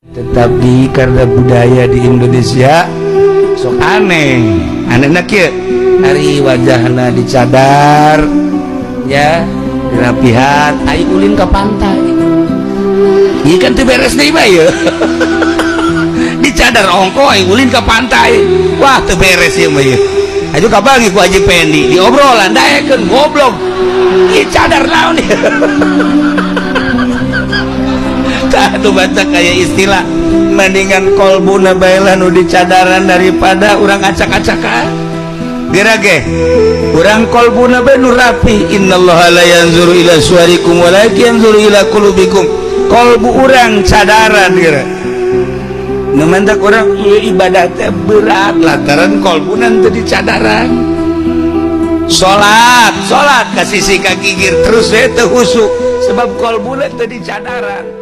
Tetapi karena budaya di Indonesia sok aneh aneh na kieu, ari wajahna dicadar ya, dirapihan, ari ulin ke pantai. Iya kan, teu beres deui mah ieu. Dicadar ongko, ari ulin ke pantai, wah, teu beres ieu mah ieu. Ayo kapanggih ku Haji Pendi, diobrolan, daekeun, goblok, ieu cadar naon ieu? Tah, tuh baca kayak istilah mendingan kolbuna bae lah nu dicadaran daripada urang acak-acakan. Geura ge urang kolbuna bae nu rapi. Innallaha la yanzuru ila suwarikum walakin yanzuru ila qulubikum. Kolbu urang cadaran geura. Nu mantak urang ieu ibadah teh berat lantaran kolbuna teu dicadaran. Salat, salat ka sisi ka gigir terus we teu khusyuk sebab kolbuna teu dicadaran.